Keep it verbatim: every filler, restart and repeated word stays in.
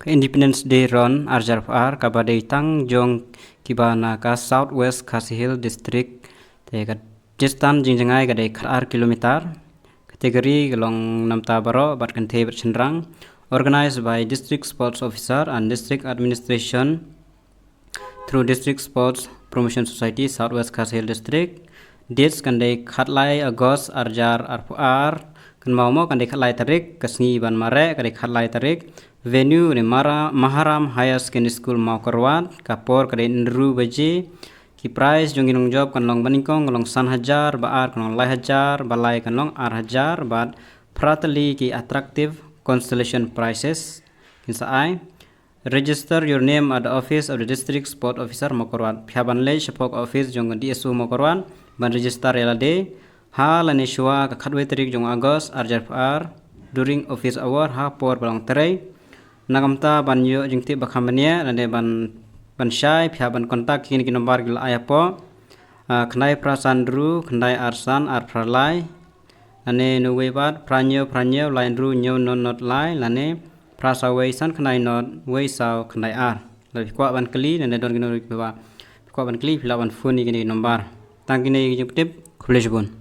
Independence Day Run arjar ar kaba dei tang jong kiba na ka South West Khasi Hills District. Te ka distance jingjngai ka dei khat ar kilometer. Category ka long namta baroh bad kynthei bad shynrang. Organized by District Sports Officer and District Administration through District Sports Promotion Society, South West Khasi Hills District. Dates kan dei khatlai August arjar arphew ar. Kan mau mo kan dei khatlai tarik, ka sngi ban mareh ka dei khatlai tarik. Venue ni Mara, Maharam Higher Secondary School, Mawkyrwat. Ka por ka dei hynriew baje. Ki prize jong ki nongjop kan long ba nyngkong kan long san hajar, ba ar kan long lai hajar, ba lai kan long ar hajar, bad phra tylli ki attractive consolation prizes kin sa ai. Register your name at the office of the District Sport Officer, Mawkyrwat. Phi hap ban leit shapoh office jong D S O Mawkyrwat ban register ïa lade ha lane shuwa ka khatwei tarik jong August arjar arphew ar during office hour ha por ba long trei. Na ka bynta ban ïoh jingtip ba kham bniah lane ban, ban shai, phi hap ban contact kine ki number ki la ai hapoh. Ah, khyndai phra san hynriew, khyndai ar san ar phra lai. Lane uwei pat, phra hynñiew phra hynñiew lai hynriew hynñiew nod nod lai, lane phra saw wei san khyndai nod wei saw khyndai ar. Lada phi kwah ban kylli, lane don kino kino ba phi kwah ban kylli, phi lah ban phone ïa kine ki number. Tang kine ki jingpyntip, khublei shibun.